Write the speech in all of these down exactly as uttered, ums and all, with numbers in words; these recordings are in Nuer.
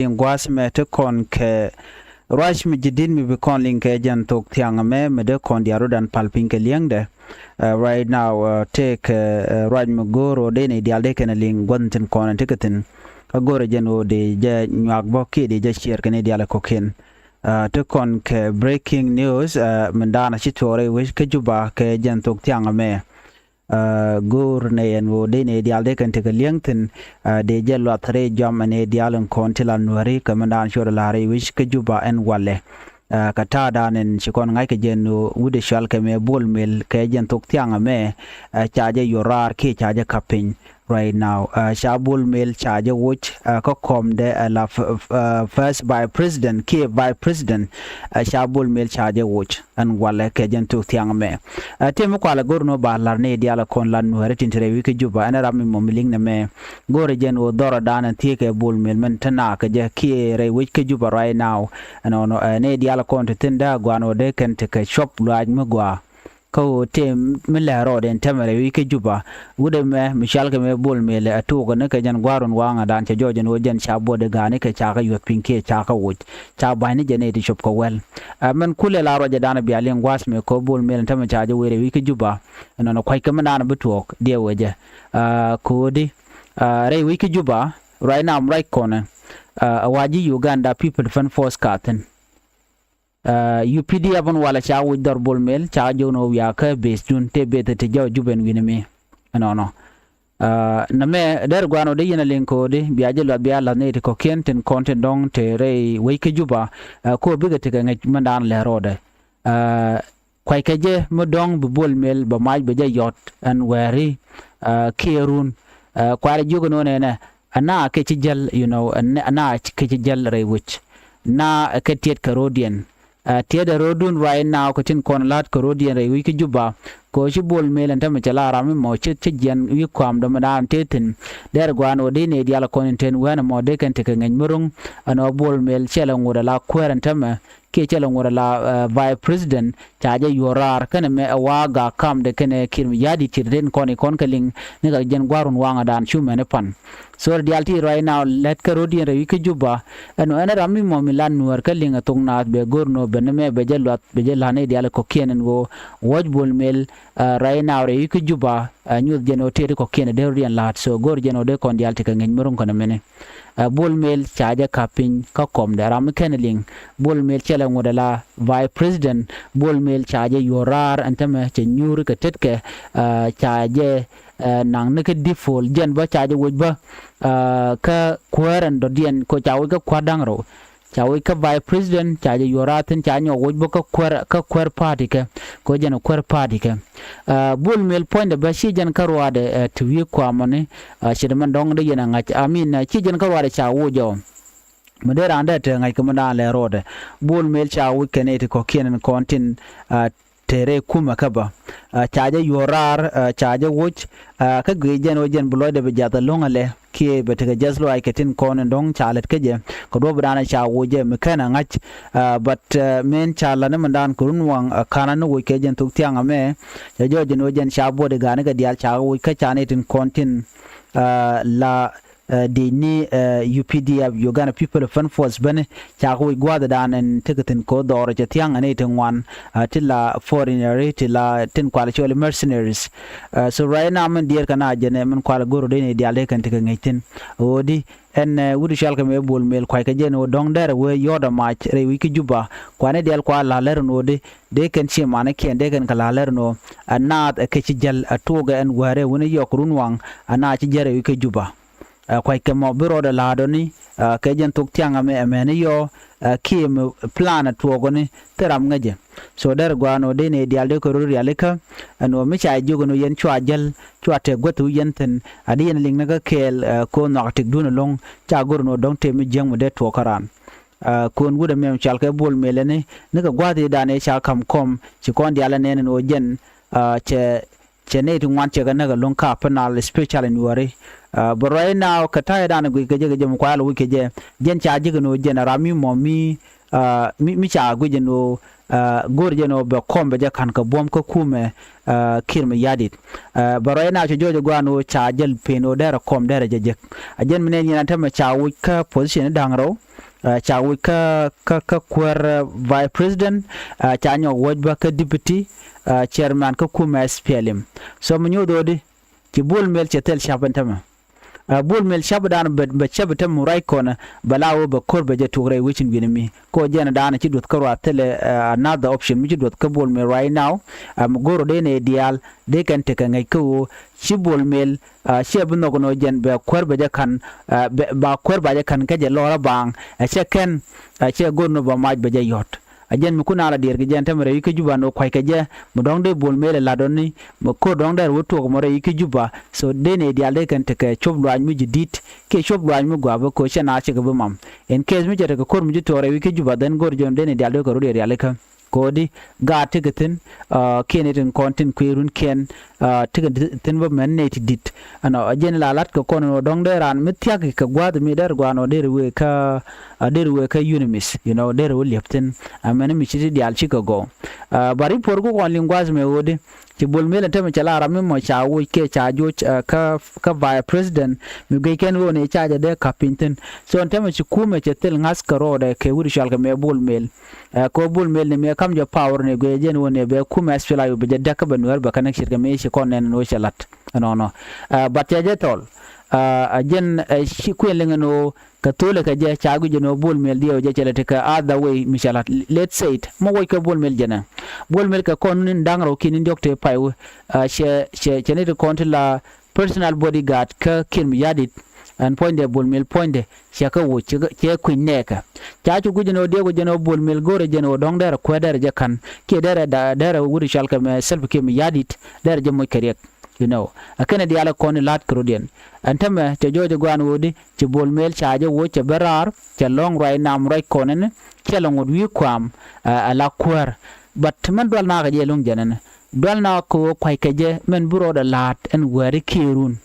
liŋ gua̱a̱th mɛ ti kɔn kɛ ruac mi ji̱ di̱t mi bi kɔn liŋ kɛ jɛn thok thiaŋ mɛ mi dee kɔn diaal rot an pal piny kɛ li̱eŋdɛ. Right now tëëkɛ ruac mi go̱o̱r ɣöö dee nɛy diaal dee kɛn liŋ gua̱th tin kɔn ti kɛ thi̱n. Kä go̱o̱rɛ jɛn ɣöö dee jɛ nyuak bä kiɛ dee jɛ ciɛɛr kɛ nɛy diaal ɛ kɔ̱kiɛn. Ti kɔn kɛ breaking news, min daanɔ ci tuɔɔk rɛy wec kä Juba kɛ jɛn thok thiaŋ mɛ. Go̱o̱r nɛ yɛn ɣöö dee nɛy diaal dee kɛn tekɛ li̱eŋ thi̱n. Dee jɛ luath rɛy jɔam ɛ nɛy diaal in kɔn ti la nuääri kɛ min daan ciöt la rɛy wec kä Juba ɛn walɛ. Kɛ ta̱a̱dan in ci kɔn ŋa̱ckɛ jɛn ɣöö wut ɛ cɔal kɛ mɛ Bol Mel kɛ jɛn thok thiaŋ mɛ. Ca jɛ yuɔr raar kiɛ ca jɛ ka̱p piny. Right now ca Bol Mel ca jɛ woc kä kɔmdɛ ɛ la first vice president kiɛ vice president. Ca Bol Mel ca jɛ woc ɛn walɛ kɛ jɛn thok thiaŋ mɛ. Tëë mi kualɛ go̱r nɔ ba la̱r ni diaal kɔn la nuääri tin te rɛy wec kä Juba ɛn ram mi mɔ mi liŋ nɛ mɛ. Go̱rɛ jɛn ɣöö dhɔrɔdan ɛn thiekɛ Bol Mel mɛn te naakɛ jɛ kiɛ rɛy wec kä Juba right now. Ɛnɔnɔ ɛ ni diaal kɔn te thi̱n dee a gua̱a̱n ɣöö dee kɛn tekɛ cuɔp luaac mi gɔaa. Kä ɣöö tëë mi lɛ̱r rɔɔdɛ ɛn tɛmɛ rɛy wec kä Juba. Wut ɛmɛ mi cɔalkɛ mɛ Bol Mel ɛ tuɔɔk ni kɛ jɛn gua̱a̱r run waŋädan cɛ jɔɔc ɛn ɣöö jɛn ca buɔt ɛ ga̱a̱ni kɛ ca kɛ yuɔth piny kiɛ ca kɛ woc. Ca ba̱ny ni jɛ nɛy ti cop kɛ wɛl. Ɛ mɛn kulɛ la ruacdan bia liŋ gua̱a̱th mɛ kɛ ɣöö Bol Mel ɛn tɛmɛ ca jɛ wee rɛy wec kä Juba. Ɛnɔnɔ kua̱ckɛ mi naan bi tuɔɔk diɛ wecɛ. Kɛ ɣöö di rɛy wec kä Juba right now ruac kɔnɛ ɛ wa ji̱ Uganda People Defense Force ka thi̱n. U P D F ɛn walɛ ca woc dhɔr Bol Mel ca jɔw ni wä wiakä base dun tëë base ti jɔw Juba ɛn wi̱ni mi. Ɛnɔnɔ nɛ mɛ der gua̱a̱n ɣöö dee yɛn a liŋ ko̱o̱di bia jɛ luath bia la̱th ni ti kɔ̱kiɛn tin kɔn tin dɔ̱ŋ te rɛy wec kä Juba. Ko̱o̱ bikɛ tekɛ ŋäc mɛn daan lɛ̱r rɔɔdɛ. Kuackɛ jɛ mi dɔ̱ŋ bi Bol Mel bɛ mac bɛ jɛ yɔt ɛn wɛɛri kiɛ run. Kuaarɛ jiök ɛn ɣöö nɛnɛ ɛna kɛ ci jäl, you know, ɛna kɛ ci jäl rɛy wec. Na kɛ tiɛt kɛ ro̱diɛn. Tiɛt ɛ ro̱dun right now kɛ tin kɔn la̱t kɛ ro̱diɛn rɛy wec kä Juba. Kɛ ɣöö ci Bol Mel ɛn tämɛ cɛ la ram mi mɔ ci ci jiɛn wi̱i̱ kua̱m dɔ̱mɛ daan tëë thi̱n. Dɛr gua̱a̱n ɣöö dee nɛy diaal kɔn in ten wɛn ɛmɔ dee kɛn tekɛ ŋäc mi ro̱ŋ. Ɛn ɣöö Bol Mel cɛ lɛ ŋot ɛ la kuäär ɛn tämɛ kiɛ cɛ lɛ ŋot ɛ la vice president ca jɛ yuɔr raar kɛnɛ mɛ ɛ wa gak kamdɛ kɛnɛ Kiir Mayardit ci rin kɔn ikɔn kɛ liŋ. Ni kɛ jɛn gua̱run waŋädan cu mɛn ipan. So diaal ti right now lɛt kä ro̱diɛn rɛy wec kä Juba. Ɛn ɣöö ɛn ram mi mɔ mi lan nuäär kä liŋ ɛ thok naath bɛ go̱r nɔ bɛ ni mɛ bɛ jɛ luath bɛ jɛ la̱t ni diaal kɔ̱kiɛn ɛn ɣöö wuɔ̱c Bol Mel right now rɛy wec kä Juba. Nyuth jɛn ɣöö tëë ti kɔ̱kiɛn ɛ dee ro̱diɛn la̱t so go̱r jɛn ɣöö dee kɔn diaal ti kɛ ŋäc mi ro̱ŋ kɔn ɛmɛni. Bol Mel ca jɛ ka̱p piny kä kɔmdɛ ram mi kɛn liŋ. Bol Mel cɛ lɛ ŋot ɛ la vice president. Bol Mel ca jɛ yuɔr raar ɛn tämɛ cɛ nyuuri kɛ tetkɛ. Ca jɛ naŋ ni kä dipol jɛn bä ca jɛ woc bä. Kä kuäär ɛn dɔ̱diɛn ko ca woc kä kua̱r da̱ŋ rɛw. Ca woc kä vice president ca jɛ yuɔr raar thi̱n ca nyɔk woc bä kä kuäär kä kuäär party kɛ. Ko jɛn kuäär party kɛ. Bol Mel puɔ̱nydɛ bä ci jɛn kä ruaadɛ ti wi̱i̱ kuamɔni. Ci dɛ mɛn dɔ̱ŋ dee yɛn a ŋa̱c amin ci jɛn kä ruaadɛ ca woc ɔ. Mi dee raan dee te ŋa̱c kɛ mi daan lɛ ro̱o̱dɛ. Bol Mel ca woc kɛ nɛy ti kɔ̱kiɛn ɛn kɔn tin te rɛy kumɛ kä bä. Ca jɛ yuɔr raar ca jɛ woc. Kä guic jɛn ɣöö jɛn bi lɔcdɛ bi jath ɛlɔ̱ŋ ɛlɛ kiɛ bɛ tekɛ jɛth lɔaac kɛ tin kɔn in dɔ̱ŋ ca lät kä jɛ kɛ duɔ̱ɔ̱p in daan ca woc jɛ mi kɛn ɛ ŋa̱c. But min ca la̱t ni mindan kɛ run waŋ ka̱n ani woc kɛ jɛn thok thiaŋ ɛmɛ. Cɛ jɔɔc jɛn ɣöö jɛn ca buɔt i̱ ga̱a̱ni kɛ diaal ca woc kä ca ni tin kɔn tin la di̱c ni U P D F, Uganda People Defense Force beni. Ca kɛ wi̱c gua̱a̱thdan ɛn tekɛ thi̱n ko̱ dhɔrɛ cɛ thia̱ŋ ɛn i̱ ti ŋuan. Ti la foreigneri ti la tin kual cɔl mercenaries. So right now min diɛɛr kɛ na jɛn ɛ min kual go̱r ɔ dee ni diaal dee kɛn tekɛ ŋäc thi̱n. Ɣöö di ɛn wut cɔal kɛ mɛ Bol Mel kuackɛ jɛn ɣöö dɔ̱ŋ dɛrɛ wee yɔ̱ɔ̱t ɛ mac rɛy wi̱c kä Juba. Kuani diaal kua la̱r lɛr ɛn ɣöö di dee kɛn ci manikiɛn dee kɛn kɛ la̱r lɛr ɛn ɣöö ɛ naath ɛ kɛ ci jäl ɛ tuɔɔkɛ ɛn wäärɛ wuni yɔk run waŋ ɛ naath ci jäl rɛy wi̱c kä Juba. Kuackɛ mɔ bi rɔɔdɛ la̱a̱dɔni kɛ jɛn thok thiaŋ ɛmɛ ɛmɛni yɔɔ kiɛ mi plan ɛ tuɔɔkɔni thil ram ŋäcɛ. So dɛr gua̱a̱n ɔ dee ni diaal dee kɛ rɔ rialikä. Ɛn ɔ mi ca jiök ɛn ɔ yɛn cua jäl cua tɛk guäth ɔ yɛn thi̱n a di yɛn liŋ ni kä kɛɛl. Ko̱ nhɔak tëkdun ɛlɔ̱ŋ ca go̱r ɛn ɔ dɔ̱ŋ tëë mi jiäŋ mi dee tuɔɔk kä raan. Ko̱n wut ɛmɛ mi cɔal kɛ Bol Mel ɛni ni kɛ gua̱a̱th i̱dan ëë ca ka̱m kɔm ci kɔn diaal ɛ nɛn ɛn ɔ jɛn cɛ cɛ nɛy ti ŋuan cɛ kɛ näk ɛlɔ̱ŋ ka Upper Nile especially Nuääri. But right now kɛ ta̱yɛ dan guic kɛ jɛ kɛ jɛ mi kuay lɔ wi̱c kɛ jɛ jɛn ca ji̱ kɛ ni ɣöö jɛn ram mi mɔ mi mi ca guic jɛ ni ɣöö go̱o̱r jɛ ni ɣöö bɛ kɔm bɛ jɛ ka̱n kɛ buɔ̱m kä kumɛ Kiir Mayardit. But right now cɛ jɔɔc ɛ gua̱a̱n ɣöö ca jäl pen ɣöö derɛ kɔm derɛ jɛ jek. A jɛn mi nɛn yɛn a tämɛ ca woc kä position i̱ da̱ŋ rɛw. Ca wuc kä kä kä kuäär vice president, ca nyɔk wuɔc bä kä deputy chairman kä kumɛ S P L M. So mi nyuuth ɣöö di ci Bol Mel cɛ thil cap ɛn tämɛ. Bol Mel cap dan bɛ cap tämɛ right kɔnɛ bɛ la ɣöö bɛ ko̱r bɛ jɛ tuɔk rɛy wecin wi̱ni mi kɔ jɛn dan ci duɔth kä ruath thilɛ another option mi ci duɔth kä Bol Mel right now. Mi go̱r ɣöö dee nɛ diaal dee kɛn tekɛ ŋäc kä ɣöö ci Bol Mel ciɛ bi nhɔk nɔ jɛn bɛ kuäär bɛ jɛ ka̱n, ba kuäär ba jɛ ka̱n kä jɛ lɔrä baaŋ. Ɛ cɛ kɛn ɛ cɛ go̱r nɔ ba mac bɛ jɛ yɔ̱t. A jɛn mi kun a la diɛɛr kɛ jɛn tämɛ rɛy wi̱c kä Juba nɔ kua̱ckɛ jɛ mi dɔ̱ŋ dee Bol Mel ɛ la̱t ɔni mi ko̱r dɔ̱ŋ dee rɛ wä tuɔk mɔ rɛy wi̱c kä Juba. So dee nɛ diaal dee kɛn tekɛ cop luaac mi ji̱ di̱t kiɛ cop luaac mi gua̱a̱p bä ko̱ cɛ na cɛ kɛ bi mam. In case mi cɛ tekɛ ko̱r mi ji̱ tuɔɔk rɛy wi̱c kä Juba then go̱r jɔn dee nɛ diaal dee kɛ rot yɛ rialikä. Kodi gaat tekɛ thi̱n kiɛn itin kɔn tin kuëë runkiɛn. Tekɛ thi̱n bä mɛn nɛy ti di̱t ɛnɔ a jɛn la la̱t kɛ kɔn ɛn ɣöö dɔ̱ŋ dee raan mi thia̱k kɛ gua̱a̱th mi dɛr gua̱a̱n ɣöö dee rɛ wee kä dee rɛ wee kä UNMISS, you know, dee rɛ wee liɛp thi̱n. Amɛn mi ci ti diaal cikɛ gɔw. Ba ripuɔr ku kɔn liŋ gua̱a̱th mɛ ɣöödi ci Bol Mel ɛn tämɛ cɛ la ram mi mɔ ca woc kɛ ca joc kä kä vice president mi guic kɛn ɣöö ni ca jɛ dee ka̱p piny thi̱n. So ɛn tämɛ ci kumɛ cɛ thil ŋa̱th kɛ rɔɔdɛ kɛ wut cual kɛ mɛ Bol Mel. Ɛ kɛ ɣöö Bol Mel ni mëë kam jɔ power ni guiɛ jɛn ɣöö ni bɛ kumɛ S P L M bɛ jɛ däk kä bɛ Nuɛɛr bɛ kä näk ce̱tkɛ mëë ci kɔn nɛn ɛn ɣöö cɛ la̱t ɛnɔnɔ. But cɛ jɛ thɔl a jɛn ɛ ci kuɛn liŋ ɛn ɣöö kɛ tholɛ kɛ jɛ ca guic ɛn ɣöö Bol Mel diɛw jɛ cɛ lɛ ti kɛ other way mi cɛ la̱t. Let's say it mɔ woc kɛ Bol Mel jɛnɛ Bol Mel kɛ kɔn ni da̱ŋ rɛw kiɛ ni diɔ̱k tëë pay wä. Cɛ cɛ cɛ ni ti kɔn ti la personal bodyguard kä Kiir Mayardit. Ɛn puɔ̱nydɛ Bol Mel puɔ̱nydɛ cɛ kɛ woc cɛ kui̱ny nɛɛkɛ. Ca cu guic jɛn ɣöö diɛɛk wä jɛn ɣöö Bol Mel go̱rɛ jɛn ɣöö dɔ̱ŋ dɛrɛ kuɛ dɛrɛ jɛ ka̱n kiɛ dɛrɛ dɛrɛ wut cual kɛ mɛ Salva Kiir Mayardit dɛrɛ jɛ moc kɛ riɛk. You know, ɛ kɛnɛ diaal ɛ kɔn i̱ la̱t kɛ rɔ̱diɛn. Ɛn tämɛ cɛ jɔɔc ɛ gua̱a̱n ɣöödi ci Bol Mel ca jɛ woc cɛ bä raar cɛ lɔ̱ŋ ruac nam ruac kɔn ɛn cɛ lɛ ŋot wi̱i̱ kua̱a̱m. Ɛ la kuäär. But mɛn dual nakä jɛ lo̱ŋ jɛn ɛn dual na kɛ ɣöö kua̱ckɛ jɛ mɛn bi rɔɔdɛ la̱a̱t ɛn wäri kiɛɛrun.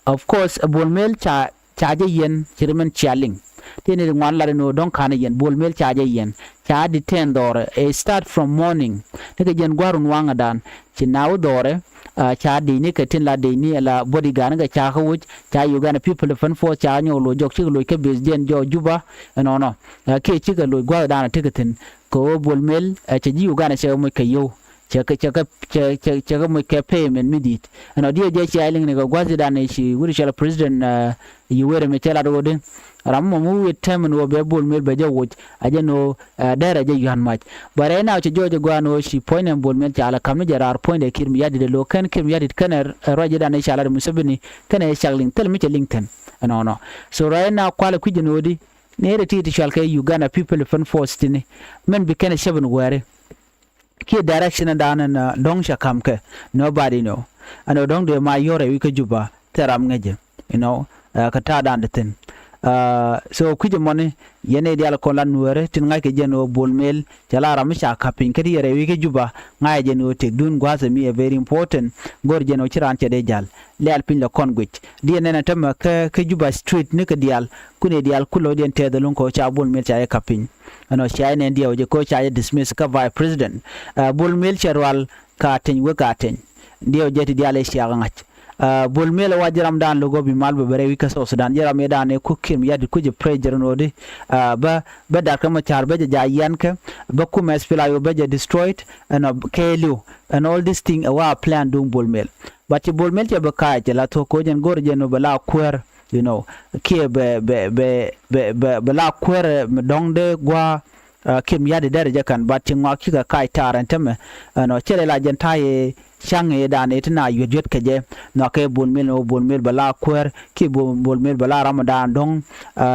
Of course ɛ Bol Mel ca ca jɛ yɛn ci ri mɛn cia liŋ. Ti ni ri ŋuan lat ɛn ɣöö dɔ̱ŋ ka̱n ɛ yɛn Bol Mel ca jɛ yɛn ca di tɛn dhɔrɛ ɛ start from morning. Ni kɛ jɛn gua̱run waŋɛ dan ci na wä dhɔrɛ. Ca dec ni kɛ tin la dec ni la bodyguard ni kɛ ca kä woc ca Uganda People Defense Force ca nyɔk loc jɔk cikɛ loc kä base jɛn jɔk Juba. Ɛnɔnɔ kiɛ cikɛ loc gua̱th dan a tekɛ thi̱n kɛ ɣöö Bol Mel cɛ ji̱ Uganda cɛ moc kɛ yio̱w. Cɛ kɛ cɛ kɛ cɛ cɛ cɛ kɛ moc kɛ payment mi di̱i̱t. Ɛnɔ diɛ jɛ cia liŋ ni kɛ gua̱th dan ci wut cɛ la president. Yoweri mi cɛ lat ɣöö di ram mɔ mi wee tɛm ɛn ɣöö bɛ Bol Mel bɛ jɛ woc a jɛ ni ɣöö dɛrɛ jɛ yuan mac. But right now cɛ jɔɔc ɛ gua̱a̱n ɣöö ci puɔ̱ny nɛ Bol Mel ca la ka̱m ni jɛ raar puɔ̱nydɛ Kiir Mayardit ɛ lo̱ kɛn Kiir Mayardit kɛnɛ ruac jɛ dan i̱ ca lat Museveni kɛnɛ cak liŋ thil mi cɛ liŋ thi̱n. Ɛnɔnɔ so right now kualɛ kui̱c ɛn ɣöö di ni rɛ ti ti cual kɛ Uganda People Defense Force tini mɛn bi kɛnɛ cäp ɛn wäri. Kiɛ direction dan ɛn dɔ̱ŋ cɛ ka̱m kɛ nobody know. Ɛn ɔ dɔ̱ŋ dee ma yɔr ɛ wi̱i̱ kä Juba thil ram ŋäcɛ. You know, kɛ ta̱a̱ dan dee thi̱n. So kui̱cɛ mɔni yɛn i̱ diaal kɔn la Nuɛɛri tin ŋa̱ckɛ jɛn ɣöö Bol Mel cɛ la ram mi ca ka̱p piny kä ti yɛr ɛ wi̱i̱ kä Juba. Ŋa̱cɛ jɛn ɣöö tëkdun gua̱a̱th ɛ mi ɛ very important. Go̱r jɛn ɣöö ci raan cɛ dee ja̱l lɛ̈ɛ̈l piny lɛ kɔn guic diɛ nɛn ɛ tämɛ kä kä Juba street ni kɛ diaal. Kun i̱ diaal kulɛ wä diɛn tɛth ɛ luŋ kɛ ɣöö ca Bol Mel ca jɛ ka̱p piny. Ɛnɔ cia jɛ nɛn diɛw jɛ kɛ ɣöö ca jɛ dismiss kä vice president. Bol Mel cɛ rual ka teny wek ka teny. Diɛw jɛ ti diaal ɛ ciakä ŋa̱c. Bol Mel ɛ wa ji̱ ram dan lo̱k ɣöö bi mal bɛ bɛ rɛy wi̱c kä South Sudan ji̱ ram yɛ dan ɛ kuk Kiir Mayardit kucɛ pressure nöödi. Bä bä Doctor Machar bä jɛ ja yiɛnkɛ bä kumɛ S P L M bä jɛ destroyed. Ɛnɔ kɛɛliw and all this thing ɛ wa plan duŋ Bol Mel. But ci Bol Mel cɛ bɛ ka̱a̱c cɛ la thuɔ̱k koc ɛn go̱r jɛ nöö bɛ la kuäär. You know, kiɛ bɛ bɛ bɛ bɛ bɛ bɛ la kuäär mi dɔ̱ŋ dee gua̱a̱. Kiir Mayardit derɛ jɛ ka̱n but ci ŋɔak cikɛ kac ta̱a̱r ɛn tämɛ. Ɛnɔ cɛ rɛ la jɛn ta̱a̱ yɛ ca̱ŋ yɛ dan yɛ ti na yuet yuet kɛ jɛ. Nhɔakɛ Bol Mel ni wä Bol Mel bɛ la kuäär kiɛ Bol Mel bɛ la ram dan dɔ̱ŋ.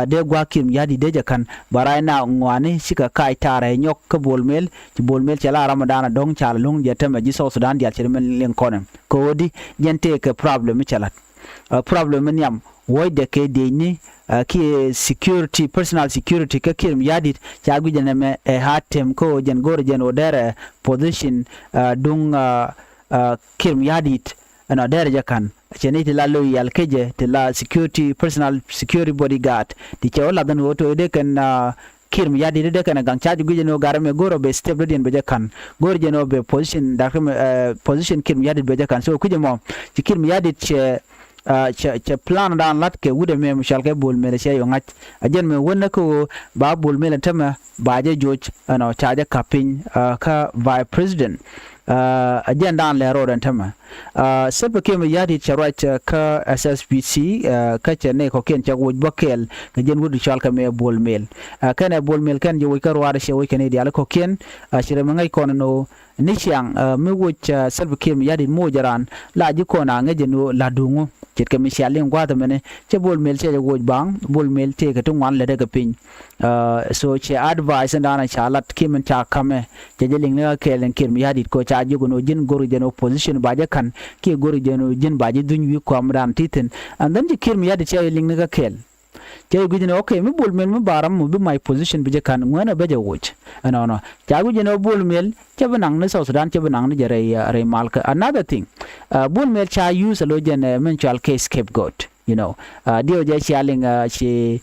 Dee gua̱a̱ Kiir Mayardit dee jɛ ka̱n but right now ŋɔaani cikɛ kac ta̱a̱r ɛ nyɔk kä Bol Mel ci Bol Mel cɛ la ram dan dɔ̱ŋ ca la luŋ jɛ tämɛ ji̱ South Sudan diaal cɛ ri mɛn liŋ kɔnɛ. Kɛ ɣöö di jɛn tëëkɛ problem mi cɛ la̱t. Problem mi nhiam wuɔ̱cdɛ kɛ diecni kiɛ security, personal security kä Kiir Mayardit ca guic ɛn ɛmɛ ɛ hard time kä ɣöö jɛn go̱rɛ jɛn ɣöö derɛ position duŋ Kiir Mayardit. Ɛnɔ derɛ jɛ ka̱n cɛ ni ti la loyal kä jɛ ti la security, personal security bodyguard ti cɛ wä lath ɛn ɣöö to̱ dee kɛn Kiir Mayardit dee kɛn ɛ gaŋ ca ji̱ guic ɛn ɣöö garɛ mɛ go̱rɛ bɛ step dɔ̱diɛn bɛ jɛ ka̱n. Go̱rɛ jɛn ɣöö bɛ position dak position Kiir Mayardit bɛ jɛ ka̱n. So kui̱c ɛmɔ ci Kiir Mayardit cɛ cɛ plan dan lat kɛ wut ɛmɛ mi cɔal kɛ Bol Mel cɛ yɔ ŋa̱c. A jɛn mɛ wänä kä ɣöö ba Bol Mel ɛn tämɛ ba jɛ joc ɛnɔ ca jɛ ka̱p piny kä vice president. A jɛn dan lɛ ro̱o̱d ɛn tämɛ. Salva Kiir Mayardit cɛ ruac kä S S P C kä cɛ nɛy kɔ̱kiɛn cɛ woc bä kɛɛl kɛ jɛn wut cɔal kɛ mɛ Bol Mel. Kɛnɛ Bol Mel kɛn jɛ woc kä ruaadɛ cɛ woc kɛ nɛy diaal kɔ̱kiɛn. Ci rɛ mi ŋäc kɔn ɛn ɣöö ni ciaŋ mi woc Salva Kiir Mayardit moc ɛ raan la ji̱ kɔn a ŋäc ɛn ɣöö la duŋu ce̱tkɛ mi cia liŋ gua̱a̱th ɛmɛni. Cɛ Bol Mel cɛ jɛ woc baŋ, Bol Mel tëëkɛ ti ŋuan lätdɛ kɛ piny. So cɛ advice in da̱a̱n ca lat kiɛ min ca ka̱mɛ cɛ jɛ liŋ ni kä kɛɛl in Kiir Mayardit kɛ ɣöö ca jiök ɛn ɣöö ji̱n go̱r jɛn ɣöö position ba jɛ ka̱n kiɛ go̱r jɛn ɣöö ji̱n ba jɛ dhuny wi̱i̱ kɔamdan ti thi̱n. And then ci Kiir Mayardit cɛ jɛ liŋ ni kä kɛɛl. Cɛ jɛ gui̱c ni, okay, mi Bol Mel mi ba ram mi bi my position bi jɛ ka̱n ŋuɛ̈nɛ bä jɛ woc. Ɛnɔnɔ ca gui̱c ni Bol Mel cɛ bi naŋ ni South Sudan, cɛ bi naŋ ni jɛ rɛy, rɛy mal kä. Another thing, Bol Mel ca use a lo̱c jɛn min cɔal kɛ scapegoat, you know. Diɛw jɛ cia liŋ ci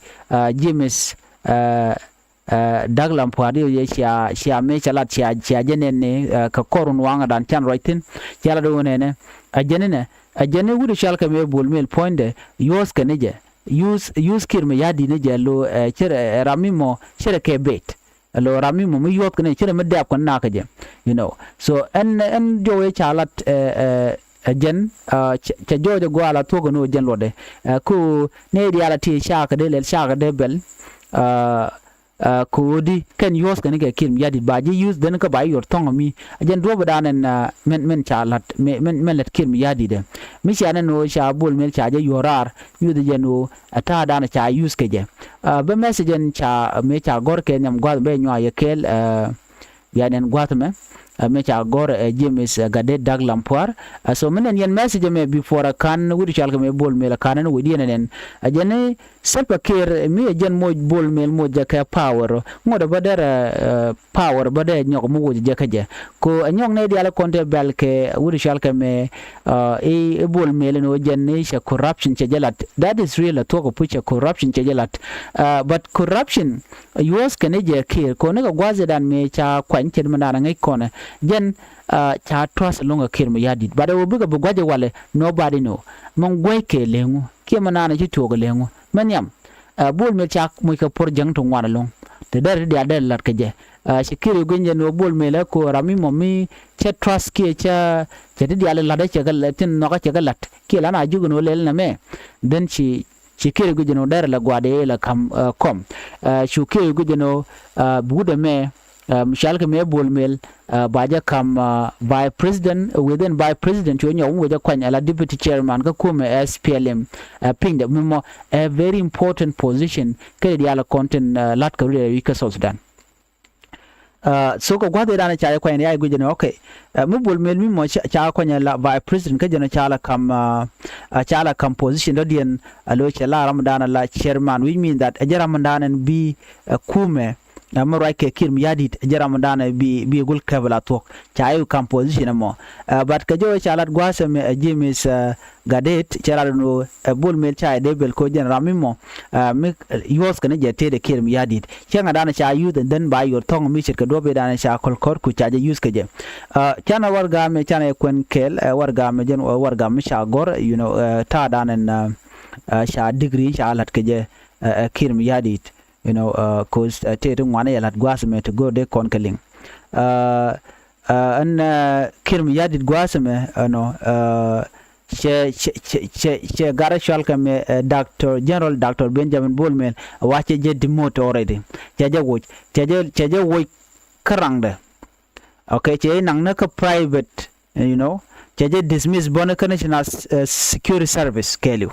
James Douglas Puar, diɛw jɛ cia, cia mëë cɛ lat cia, cia jɛ nɛn ni kɛ kɔr wun waŋdan can ruac thi̱n. Cia lat wun ɛnɛ a jɛn inɛ, a jɛn i̱ wut cɔal kɛ mɛ Bol Mel puɔ̱nydɛ yuɔ̱th kɛ ni jɛ. Use, use Kiir Mayardit ni jɛ lo cɛ rɛ ram mi mɔ cɛ rɛ kɛ bet. Lo ram mi mɔ mi yuɔth kɛ ni cɛ rɛ mi dɛp kɛ ni nakä jɛ, you know. So ɛn, ɛn jɔw yɛ ca lat ɛ jɛn cɛ jɔw jɛ gɔaa la thuɔk kɛ ni wä jɛn luɔtdɛ. Ko ni diaal a ti ca kɛ dee lɛl ca kɛ dee bɛl. Ko̱di kɛn yuɔth kɛn kɛ Kiir Mayardit ba ji̱ yuth den kä ba yuɔr thɔŋ mi a jɛn duɔ̱p dan ɛn. Mɛn, mɛn ca la̱t, mɛn, mɛn lät Kiir Mayardit ɛ mi cia nɛn ɣöö ca Bol Mel ca jɛ yuɔr raar yuth jɛn ɣöö a ta̱a̱ dan ca yuth kɛ jɛ. Bä message ɛn ca mëë ca gɔ̱r kɛ nhiam gua̱th bɛ nyuaa yɛ kɛɛl. Bia nɛn gua̱th mɛ mëë ca gɔ̱r ɛ James Gadet Douglas Puar. So mi nɛn yɛn message mɛ before a ka̱n wut cɔal kɛ mɛ Bol Mel a ka̱n ɛn wut yɛn ɛn a jɛn Salva Kiir mi ɛ jɛn moc Bol Mel moc jɛ kɛ power. Ŋot ɛ bä derɛ power bä derɛ nyɔk mi woc jɛ kä jɛ. Ko ɛ nyɔk nɛ diaal kɔn te bɛl kɛ wut cɔal kɛ mɛ i̱ Bol Mel ni wä jɛn ni cɛ corruption cɛ jɛ lat. That is real, a thuɔk ɛ puc cɛ corruption cɛ jɛ lat. But corruption yuɔth kɛn i̱ jɛ Kiir ko ni kɛ gua̱th idan mi ca kuany cɛ di mi naan ɛ ŋäc kɔn ɛ jɛn ca trust loŋ ɛ Kiir Mayardit. But ɛ wä bikɛ bi gua̱c ɛ walɛ, nobody know. Mɛn gua̱c kɛ leŋu kiɛ mɛ naan ci tuɔɔk leŋu mɛ nhiam. Bol Mel ca moc kɛ puɔr jäŋ ti ŋuan ɛlɔ̱ŋ ti dɛr ti diaal dɛr lat kɛ jɛ. Ci Kiir gui̱ny jɛ ni wä Bol Mel ɛ ko ram mi mɔ mi cɛ trust kiɛ cɛ, cɛ ti diaal lat ɛ cɛ kɛ tin nhɔk ɛ cɛ kɛ lat kiɛ lan a ji̱ kɛ ni wä lɛl nɛ mɛ. Then ci, ci Kiir gui̱ny jɛ ni wä dɛr lɛ gua̱a̱dɛ lɛ ka̱m kɔm. Cu Kiir gui̱ny jɛ ni wä bi wut ɛmɛ mi cɔal kɛ mɛ Bol Mel ba jɛ ka̱m vice president, within vice president cu nyɔk wun wecä kuany ala deputy chairman kä kumɛ S P L M. Pinyda mi mɔ a very important position kä diaal kɔn tin la̱t kɛ rut ɛ wi̱c kä South Sudan. So kɛ gua̱th idan ca jɛ kuany ni a gui̱c ni, okay, mi Bol Mel mi mɔ ca kuany ala vice president kä jɛn ca la ka̱m, ca la ka̱m position dɔ̱diɛn a lo̱c cɛ la ram dan ala chairman, which mean that ɛ jɛ ram dan ɛn bi kumɛ mi ruac kɛ Kiir Mayardit jɛ ram dan bi, bi gul kɛp la thuɔ̱k. Ca i̱ kam position ɛmɔ. But kɛ jɛ wee ca lat gua̱a̱th ɛmɛ ɛ James Gadet cɛ lat ɛn ɣöö ɛ Bol Mel ca ɛ dee bel ko jɛn ram mi mɔ mi yuɔth kɛn jɛ tëëdɛ Kiir Mayardit. Cäŋɛ dan ca yuth ɛn dhän ba yuɔr thɔ̱ŋ mi ce̱tkɛ duɔ̱p i̱ dan ca kɔl kɔr ku ca jɛ yuth kɛ jɛ. Canɛ warɛgak ɛmɛ canɛ yɛ kuɛn kɛɛl warɛgak ɛmɛ jɛn warɛgak mi ca gɔ̱r, you know, ta̱a̱ dan ɛn ca degree ca la̱t kɛ jɛ ɛ Kiir Mayardit. You know, cause tëë ti ŋuan yɛ la̱t gua̱a̱th ɛmɛ ti go̱o̱r dee kɔn kɛ liŋ. Ɛn Kiir Mayardit gua̱a̱th ɛmɛ ɛnɔ cɛ, cɛ, cɛ, cɛ, cɛ gat ɛ cɔal kɛ mɛ Doctor General Doctor Benjamin Bol Mel wa cɛ jɛ demote already. Cɛ jɛ woc, cɛ jɛ, cɛ jɛ woc kä raŋdɛ. Okay, cɛ jɛ naŋ ni kä private, you know, cɛ jɛ dismiss bɔni kä National Security Service kɛɛliw.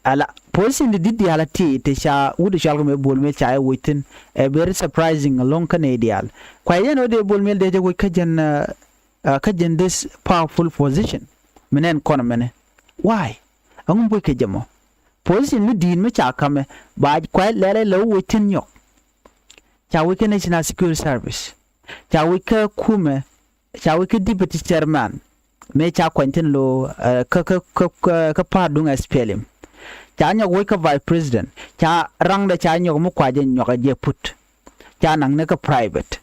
Ala position di di̱t diaal a ti ti ca wut cɔal kɛ mɛ Bol Mel ca ɛ woc thi̱n. Ɛ very surprising ɛlɔ̱ŋ kä nɛy diaal. Kuay yɛn wä dee Bol Mel dee jɛ woc kä jɛn, kä jɛn this powerful position mi nɛn kɔn mɛnɛ. Why? Ɛŋu mi woc kɛ jɛ mɔ? Position mi di̱i̱t mi ca ka̱mɛ ba kuay lɛlɛ lɛ wä woc thi̱n nyɔk. Ca woc kä National Security Service. Ca woc kä kumɛ, ca woc kä deputy chairman mëë ca kuany thi̱n lo̱ kä, kä, kä, kä, kä pa̱a̱t duŋ S P L M. Ca nyɔk woc kä vice president, ca raŋdɛ ca nyɔk mi kuacɛ nyɔk ɛ jɛ put. Ca naŋ ni kä private.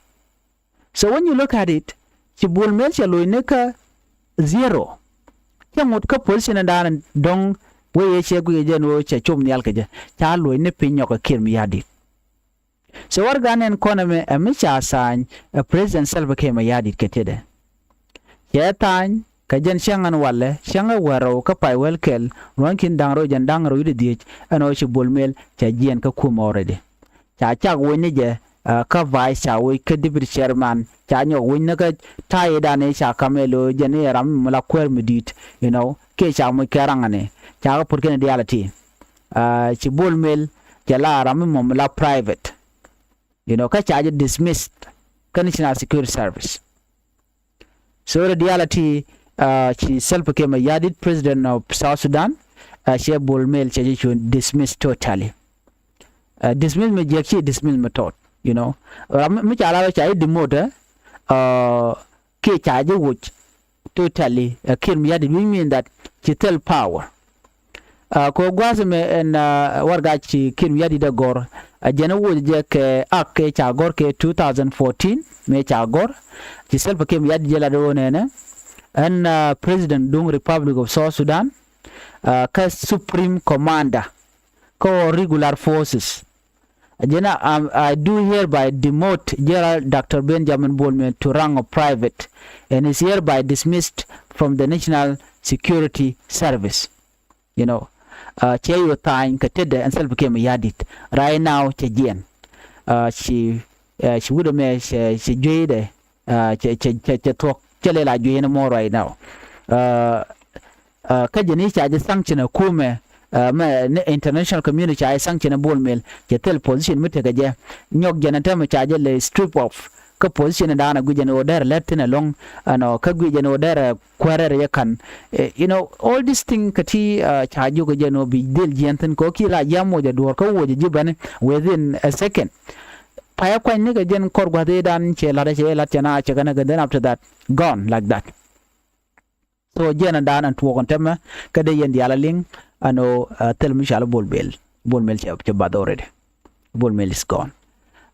So when you look at it, ci Bol Mel cɛ loc ni kä zero. Cä ŋot kä position in da̱a̱n dɔ̱ŋ wee yɛ cɛ guic kɛ jɛ ni ɣöö cɛ cop nhial kɛ jɛ. Ca luɔ̱c ni piny nyɔk kɛ Kiir Mayardit. So warɛgakni ɛn kɔn ɛmɛ ɛ mi ca tha̱a̱ny ɛ President Salva Kiir Mayardit kɛ tetdɛ. Cɛ tha̱a̱ny kɛ jɛn cäŋ ɛn walɛ, cäŋ ɛ wäl rɛw kä pay wäl kɛl, ruɔ̱n ki̱n da̱ŋ rɛw jiɛn da̱ŋ rɛw wi̱cdɛ dhieec, ɛn ɣöö ci Bol Mel cɛ jiɛɛn kä kumɛ already. Ca cak wec ni jɛ, ah, kä vice ca wec kä deputy chairman, ca nyɔk wec ni kä ta̱a̱ i̱ dan i̱ ca kam ɛ lo̱o̱ jɛn i̱ ram mi la kuäär mi di̱i̱t, you know, kiɛ ca moc kɛ raŋ ɛn i̱ ca kä put kɛn i̱ diaal ɛ ti. Ah, ci Bol Mel cɛ la ram mi mɔ mi la private, you know, kä ca jɛ dismissed kä National Security Service. So the reality, uh, ci Salva Kiir Mayardit, President of South Sudan, uh, cɛ Bol Mel cɛ jɛ cu dismiss totally. Uh, dismiss mi jiɛk ci dismiss mi tɔt, you know. Ram mi ca la ca jɛ demote, uh, kiɛ ca jɛ woc totally, uh, Kiir Mayardit, which mean that ci thil power. Uh, kɛ gua̱a̱th mɛ ɛn, uh, warɛgak ci Kiir Mayardit ɛ gɔ̱r. Uh, jɛn ɛ woc jɛ kɛ ak kɛ ca gɔ̱r kɛ two thousand fourteen mɛ ca gɔ̱r. Ci Salva Kiir Mayardit jɛ lat ɣöö nɛnɛ ɛn, uh, President duŋ Republic of South Sudan, uh, kä Supreme Commander kä ɣöö Regular Forces. Jɛn a, um, I do hereby demote General Doctor Benjamin Bol Mel to rank of private and is hereby dismissed from the National Security Service. You know, uh, cɛ yɛ tha̱a̱ny kɛ tetdɛ ɛn Salva Kiir Mayardit. Right now cɛ jiɛɛn. Uh, ci, uh, ci wut ɛmɛ cɛ, cɛ jueydɛ, uh, cɛ, cɛ, cɛ, cɛ thuɔ̱k, cɛ lɛ la juey ni mɔ right now. Uh, uh, kä jɛn i̱ ca jɛ sanction ɛ kumɛ, uh, mɛ ni international community ca jɛ sanction ɛ Bol Mel, cɛ thil position mi tekɛ jɛ. Nyɔk jɛn ɛ tɛmɛ ca jɛ lɛ strip off kä position in da̱a̱n ɛ guic jɛn ɣöö derɛ lät thi̱n ɛlɔ̱ŋ, ɛnɔ, kä guic jɛn ɣöö derɛ kuäärɛ rɛy ɛ ka̱n. Eh, you know, all this thing kä ti, uh, ca jiök ɛ jɛn ɣöö bi dhil jiɛɛn thi̱n kɛ ɣöö kiɛ la ji̱ amoc ɛ duɔ̱ɔ̱r kä woc ɛ ji̱ bäni within a second. Payä kuany nikɛ jɛn kɔr gua̱th i̱ dan cɛ la̱t ɛ cɛ la̱t cɛ na cɛ kɛn ɛ kɛ, then after that gone like that. So jiɛn ɛ dan ɛn tuɔɔk ɛn tɛmɛ kä dee yɛn diaal ɛ liŋ ɛn ɣöö, uh, thil mi cɔal i̱ Bol Mel. Bol Mel cɛ, cɛ bath already. Bol Mel is gone.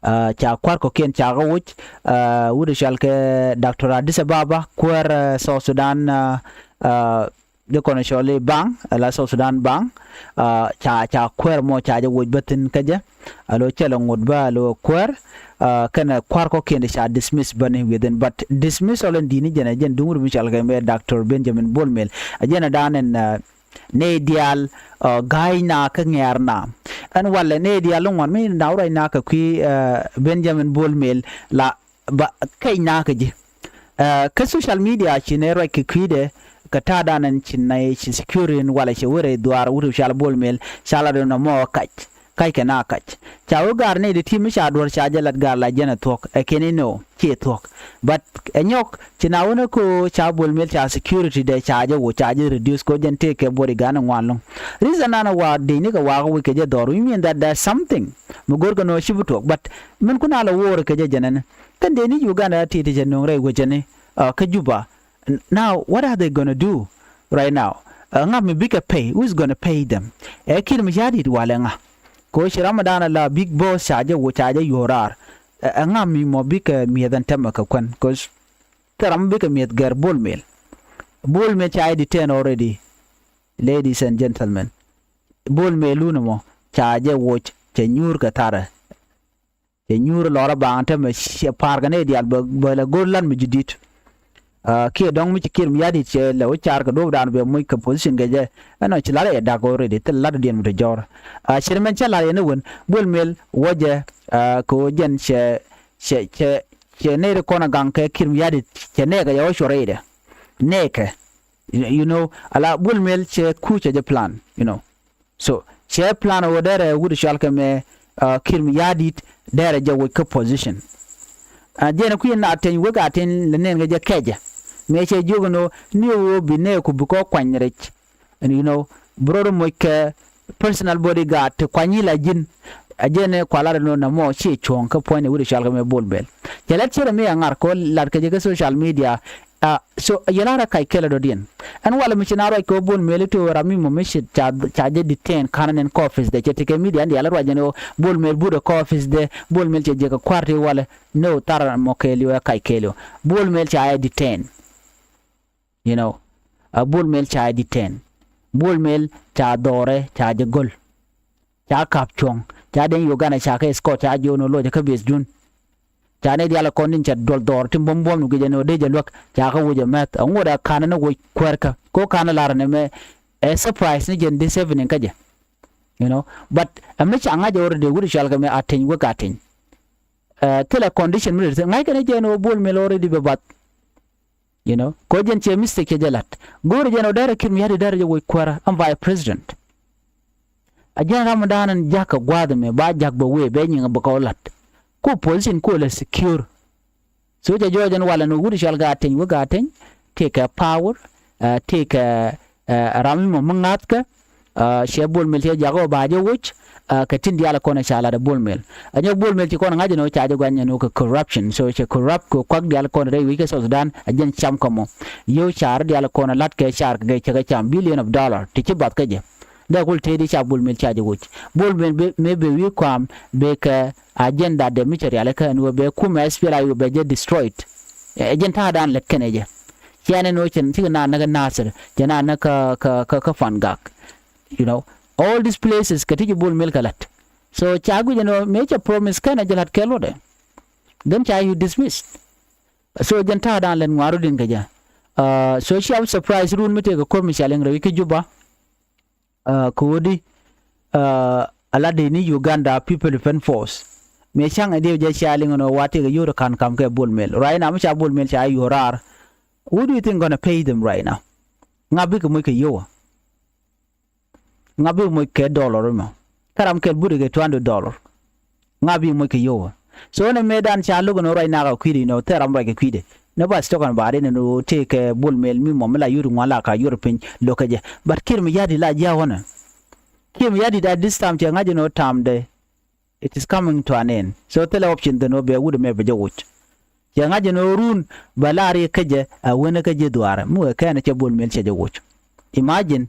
Uh, ca kua̱r kɔ̱kiɛn ca kɛ woc, uh, wut ɛ cɔal kɛ Doctor Addis Ababa, kuäär, uh, South Sudan, uh, uh, di kɔn cɔl i̱ bank, ala South Sudan bank, uh, ca, ca kuäär mɔ ca jɛ woc bä thi̱n kä jɛ. Alo cɛ lɛ ŋot bä alo kuäär, uh, kɛnɛ kua̱r kɔ̱kiɛn di ca dismiss bäni within, but dismissal in di̱t ni jɛn ɛ jɛn duŋ wut mi cɔal kɛ mɛ Doctor Benjamin Bol Mel. Ɛ jɛn ɛ dan ɛn, uh, nɛy diaal, uh, ga̱a̱c na kä ŋɛ̈r na. Ɛn walɛ nɛy diaal ni ŋuan mi na wä ruac na kɛ kui̱, uh, Benjamin Bol Mel la ba kɛc na kä ji̱. Uh, kä social media ci nɛ ruac kɛ kui̱dɛ kɛ ta̱a̱dan ɛn ci nɛy ci security in walɛ cɛ wä rɛy dhuaar wut cɔal Bol Mel ca la dɔ̱ŋ nɔmɔ kac. Kac kɛ na kac. Ca wä gaar nɛy di ti mi ca duɔ̱r ca jɛ lat gaar la jɛn ɛ thuɔ̱k. Ɛ kɛn inɔ ciɛ thuɔ̱k. But ɛ nyɔk ci na wä ni ko ca Bol Mel ca security dɛ ca jɛ wo ca jɛ reduce ko jɛn tëë kɛ bodyguard ni ŋuan lo̱ŋ. Reason nan ɛ wa dee ni kɛ wa kɛ wi̱c kɛ jɛ dhɔr. We mean that there's something mi go̱r kɛ nɔ ci bi tuɔk. But min kun a la woor kɛ jɛ jɛn ɛn. Kɛn dee ni Uganda ti ti cɛ nöŋ rɛy wecäni, uh, kä Juba. N-, now, what are they gonna do right now? Ɛ ŋa mi bikɛ pay? Who is gonna pay them? Ɛ Kiir Mayardit walɛ ŋa? Ko ci Ramadan la big boss ca jɛ wo ca jɛ yuɔr raar. Ɛ ŋa mi mɔ bikɛ miɛth ɛn tɛmɛ kɛ kuɛn? Cause thil ram bikɛ miɛth gɛr Bol Mel. Bol Mel ca jɛ detain already. Ladies and gentlemen, Bol Mel lun mɔ ca jɛ woc cɛ nyuur kɛ tharɛ. Cɛ nyuur lɔrä baŋ tämɛ cɛ pa̱a̱r kɛ nɛy diaal bɛ, bɛ lɛ go̱r lan mi ji̱ di̱t. Ah, kiɛ dɔ̱ŋ mi ci Kiir Mayardit cɛ lɛ wä car kɛ duɔ̱ɔ̱pdan bɛ moc kɛ position kɛ jɛ. Ɛnɔ ci la̱r ɛ da̱k already, thil la̱t diɛn mi te jɔ̱ɔ̱r. Ah, cɛ mɛn cä la̱r yɛn ɛ wen, Bol Mel wä jɛ, ah, kɛ wä jɛn cɛ, cɛ, cɛ, cɛ nɛy ri kɔn a gaŋ kɛ Kiir Mayardit cɛ nɛɛkɛ yɛ wä cuɔr rɛydɛ. Nɛɛkɛ. You, you know, ala Bol Mel cɛ kucɛ jɛ plan, you know. So cɛ plan wä derɛ wut cɔal kɛ mɛ, ah, Kiir Mayardit derɛ jɛ woc kä position. Ah, jɛn kui̱ na teny wek a teny lɛ nɛn kɛ jɛ kɛjɛ. Mɛ cɛ jiök ni wä ni wä bi nɛ ku bi kɔ kuany rɛc. And you know, bi rɔ moc kɛ personal bodyguard ti kuany la ji̱n. A jɛn kualat ni wä na mɔ ci cuɔ̱ŋ kä puɔ̱ny ni wut cɔal kɛ mɛ Bol Mel. Cɛ lɛt cɛ rɛ mi a ŋar kɔ lat kɛ jɛ kä social media. Ah, so yɛ lar a kac kɛl a dɔ̱diɛn. Ɛn walɛ mi ci na ruac kɛ wä Bol Mel i̱ ti wä ram mi mɔ mi ci ca, ca jɛ detain ka̱n nɛn kɔ office dɛ cɛ ti kɛ media ɛn diaal ruac jɛn wä Bol Mel but ɛ kɔ office dɛ, Bol Mel cɛ jɛ kɛ kua̱r ti walɛ. No, thar mɔ kɛɛliw ɛ kac kɛɛliw. Bol Mel ca ɛ detain. You know. Ɛ Bol Mel ca detain. Bol Mel ca dhɔrɛ, ca jɛ go̱l. Ca ka̱p cuɔ̱ŋ. Ca dee Uganda ca kɛ escort, ca jiök ni loc kä base dun. Ca ni diaal kɔn tin cɛ duɔl dhɔr tin buɔ̱m buɔ̱m ni guic ɛn ɣöö dee jɛ luäk, ca kä wuc ɛ mɛth. Ɛŋu dee ka̱n ni wuc kuäärkä? Ko ka̱n lar ni mɛ ɛ surprise ni jɛn this evening kä jɛ. You know, but ɛmɛ ca ŋa̱c already, wut cɔal kɛ mɛ Ateny wek Ateny. Ɛ, thilɛ condition mi ri ŋa̱c kɛn jɛ ɛn ɣöö Bol Mel already bɛ bath. You know, ko jɛn cɛ mistake cɛ jɛ lat. Go̱o̱rɛ jɛn ɔ dɛrɛ Kiir Mayardit dɛrɛ jɛ woc kuäärä ɛn vice president. A jɛn ram dan ɛn jakä gua̱a̱th ɛmɛ ba jak bɛ wee bɛ nyiŋ bɛ kɛ ɔ lat. Ku position ku lɛ secure. So cɛ jɔɔc ɛn walɛ ni wut cɔal kɛ Ateny wek Ateny. Tëëkɛ power, ɛ, tëëkɛ, ɛ, ram mi mɔ mi ŋa̱thkɛ. Ɛ, cɛ Bol Mel cɛ jak ɔ ba jɛ woc, ɛ, kɛ tin diaal kɔn ca lat ɛ Bol Mel. Ɛ nyɛ Bol Mel ci kɔn ŋa̱c ɛn ɣöö ca jɛ gua̱ny ɛn ɣöö kɛ corruption. So cɛ corrupt kɛ kuak diaal kɔn rɛy wi̱c kä South Sudan, ɛ jɛn cam kä mɔ. Yio̱w car diaal kɔn lat kɛ car kɛ cɛ kɛ cam billion of dollar ti ci bath kä jɛ. Dee kul tëëdi ca Bol Mel ca jɛ woc. Bol Mel mëë bɛ wi̱i̱ kɔam bɛ kɛ agenda dee mi cɛ rialikä ɛn ɣöö bɛ kumɛ S P L A I O bɛ jɛ destroyed. Ɛ jɛn ta̱a̱ dan lät kɛnɛ jɛ. Ciɛ ni nɔ cɛn cikɛ naan ni kä Nasir, cɛ naan ni kä, kä, kä, kä Fangak. You know, all these places kɛ ti ci Bol Mel kɛ la̱t. So ca guic ɛn ɣöö mëë cɛ promise kɛnɛ jɛ la̱t kɛ luɔtdɛ. Then ca you dismiss. So jɛn ta̱a̱ dan lɛn ŋuaru din kɛ jɛ. Uh, so cia bi surprise run mi tëëkɛ ko̱r mi cia liŋ rɛw i̱ kä Juba. Uh, kɛ ɣöö di, uh, a lat di ni Uganda People Defense Force. Mëë ca̱ŋ ɛ diɛw jɛ cia liŋ ɛn ɣöö wa tëëkɛ yio̱w rɛ ka̱n ka̱m kɛ Bol Mel. Right now mi ca Bol Mel ca yio̱w raar. What do you think gonna pay them right now? Ŋa bikɛ moc kɛ yio̱w? Ŋa bi moc kɛ dollar mɔ? Kä ram kɛl but kɛ two hundred dollar. Ŋa bi moc kɛ yio̱w? So nɛ mëë dan ca lo̱k ɛn ɣöö ruac nak a kui̱dɛ, you know, thil ram ruac kɛ kui̱dɛ. Nɛ ba stock ɛn ba rin ɛn ɣöö tëëkɛ Bol Mel mi mɔ mi la yut ŋuan la ka yut piny lo̱k kɛ jɛ. But Kiir Mayardit la jiaak ɣɔnɛ. Kiir Mayardit at this time cɛ ŋa̱c ɛn ɣöö tamdɛ, it is coming to an end. So thilɛ option then ɣöö bɛ wut ɛmɛ bɛ jɛ woc. Cɛ ŋa̱c ɛn ɣöö run bɛ lar yɛ kä jɛ a wen kä jɛ dhuaarɛ mi wee kɛn cɛ Bol Mel cɛ jɛ woc. Imagine,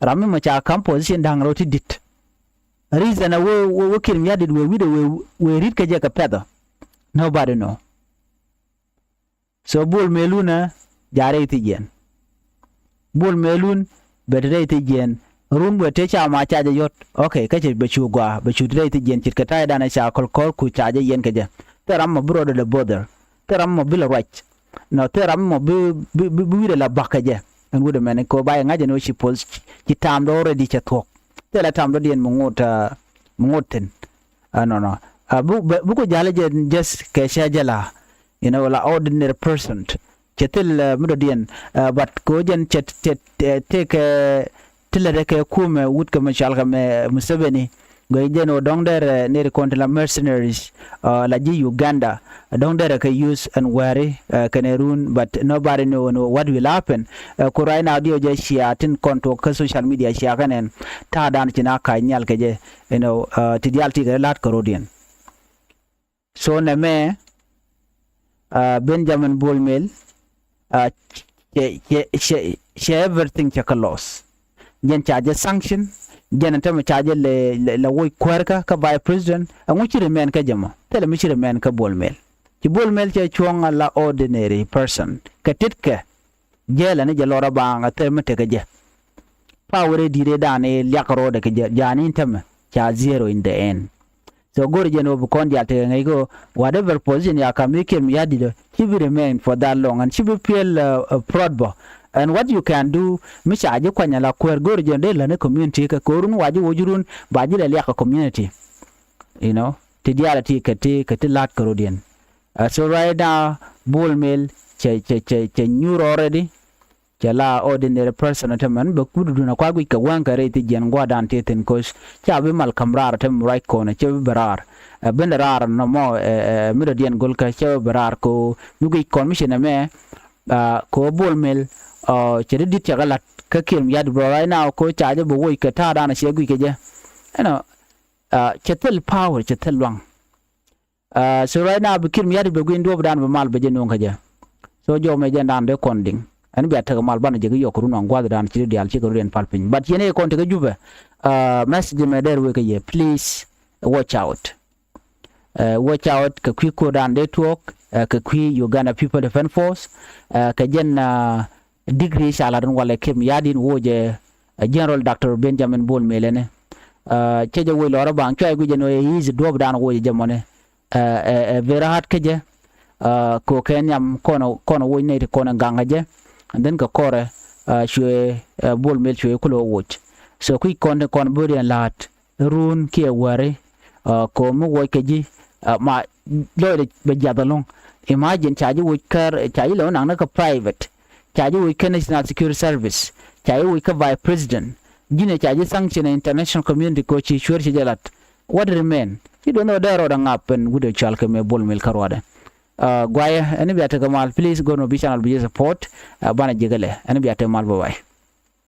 ram mi mɔ ca ka̱m position da̱ŋ rɛw ti di̱t. Reason a wee, wee, wee Kiir Mayardit wee wi̱cdɛ wee, wee ri̱t kä jɛ kɛ pɛthɔ. Nobody know. So Bol Mel wun ɛ ja̱ rɛy thi̱c yɛn. Bol Mel wun bɛ te rɛy thi̱c yɛn. Run bɛ te ca ma ca jɛ yɔ̱t. Okay, kä cɛ bɛ cu gɔaa, bɛ cu te rɛy thi̱c yɛn ce̱tkɛ ta̱ydan ca kɔl kɔr ku ca jɛ yɛn kɛ jɛ. Thil ram mɔ bi rɔɔdɛ lɛ bother. Thil ram mɔ bi lɛ ruac. Nɔ, thil ram mɔ bi, bi, bi, bi wi̱cdɛ la ba̱k kɛ jɛ. Ɛn wut ɛmɛn kɛ ɣöö ba yɛ ŋa̱c ɛn ɣöö ci pos, ci ta̱a̱mdɛ already cɛ thuɔ̱k. Thilɛ ta̱a̱mdɔ̱diɛn mi ŋot, uh, mi ŋot thi̱n. Ɛnɔnɔ. Uh, bi, bi, bi ku ja̱l jɛ just kɛ cɛ jɛ la, you know, la ordinary person. Cɛ thil, uh, mi dɔ̱diɛn, uh, but kɛ ɣöö jɛn cɛ, cɛ, cɛ tëëkɛ ti lät kɛ kumɛ wut kɛ mi cɔal kɛ mɛ Museveni. Gɔy jɛn ɣöö dɔ̱ŋ derɛ nɛy ti kɔn ti la mercenaries, uh, la ji̱ Uganda. Dɔ̱ŋ derɛ kɛ use ɛn wääri, uh, kɛnɛ run, but nobody know, know what will happen. Uh, ku right now diɛw jɛ cia tin kɔn tuɔk kä social media cia kɛn ɛn ta̱a̱ dan ci na ka̱c nhial kɛ jɛ, you know, uh, ti diaal ti kɛ la̱t kɛ rɔ̱diɛn. So nɛmɛ, uh, Benjamin Bol Mel, uh, cɛ, cɛ, cɛ, cɛ everything cɛ kɛ loss. Jɛn ca jɛ sanction, jɛn ɛn tämɛ ca jɛ lɛ, lɛ, lɛ woc kuäärkä kä vice president, ɛŋu ci remain kä jɛ mɔ? Thilɛ mi ci remain kä Bol Mel. Ci Bol Mel cɛ cuɔ̱ŋ a la ordinary person. Kɛ titkɛ, jɛɛlɛ ni jɛ lɔrä baaŋ a thil mi tekɛ jɛ. Power ɛ di̱t ëëdan ëë liak ro̱o̱dɛ kɛ jɛ, ja̱a̱n in tämɛ ca zero in the end. So go̱r jɛn ɣöö bi kɔn diaal tekɛ ŋäc kɛ ɣöö whatever position ya ka̱m i̱ Kiir Mayardit ɔ, ci bi remain for that long and ci bi piɛl, uh, uh, prot bä. And what you can do, mi ca ji̱ kuany ala kuäär go̱r jɛn dee lätni community kɛ ko̱run wa ji̱ woc run ba ji̱ lɛ liak kɛ community. You know, ti diaal ti kɛ ti, kɛ ti la̱t kɛ rɔ̱diɛn. Uh, so right now, Bol Mel cɛ, cɛ, cɛ, cɛ nyuur already. Cɛ la ordinary person tämɛn bɛ kut dun a kua guic kɛ wäŋ kɛ rɛy thi jiɛn gua̱dan ti thi̱n koc. Ca bi mal ka̱m raar tem ruac kɔn cɛ bi bɛ raar. Ɛ ben raar nɔmɔ, ɛ, ɛ, mi dɔ̱diɛn go̱l kä cɛ bi bɛ raar ko mi guic kɔn mi ci nɛmɛ. Ɛ, ko Bol Mel, ɔ, cɛ di dit cɛ kɛ lat kä Kiir Mayardit bro right now ko ca jɛ bɛ woc kɛ ta̱a̱ dan cɛ guic kɛ jɛ. Ɛnɔ, ɛ, cɛ thil power, cɛ thil luaŋ. Uh, so right now bi Kiir Mayardit bɛ gui̱n duɔ̱ɔ̱pdan bɛ mal bɛ jɛ nuɔ̱ŋ kä jɛ. So jɔw mɛ jɛn dan dee kɔn diŋ. Ɛn bia tekɛ mal banɛ jɛ kɛ yɔk run ɔŋ gua̱thdan ci diaal ci kɛ run yɛn pal piny. But yɛn ɛ kɔn tekɛ Jubɛ. Uh, message mɛ dɛr wek kɛ yɛ. Please watch out. Uh, watch out kɛ kui̱ ko̱dan dee tuɔɔk, uh, kɛ kui̱ Uganda People Defense Force, uh, kɛ jɛn, uh, degree ca lat in walɛ kem ya̱di̱n woc ɛ General Doctor Benjamin Bol Mel ɛnɛ. Cɛ jɛ woc lɔrä baŋ cuay guic ɛn ɣöö is duɔ̱ɔ̱pdan woc ɛ jɛ mɔnɛ. Ɛ very hard kä jɛ. Kɛ kɛ nhiam kɔn kɔn woc nɛy ti kɔn gaŋ kä jɛ. And then kɛ kɔrɛ cuɛ Bol Mel cuɛ kulɛ woc. So kui̱ kɔn ti kɔn böriɛn la̱a̱t run kiɛ wäri. Kɛ mi woc kɛ ji̱ ma lɔcdɛ bɛ jiath ɛlɔ̱ŋ. Imagine ca ji̱ woc kär ca ji̱ lɛ wä naŋ ni kɛ private. Ca ji̱ woc kɛ National Security Service. Ca ji̱ woc kɛ Vice President. Ji̱n ɛ ca ji̱ sanction ɛ international community kɛ ci cuer ci jɛ lat. What remain? Ci duɔth ni wä dee rɔɔdɛ ŋap ɛn wi̱cdɛ cɔal kɛ mɛ Bol Mel kä ruaadɛ. Guayɛ ɛn bia tekɛ mal, please go no bi channel bi jɛ support. Banɛ ji̱ kɛ lɛ ɛn bia tekɛ mal, bye bye.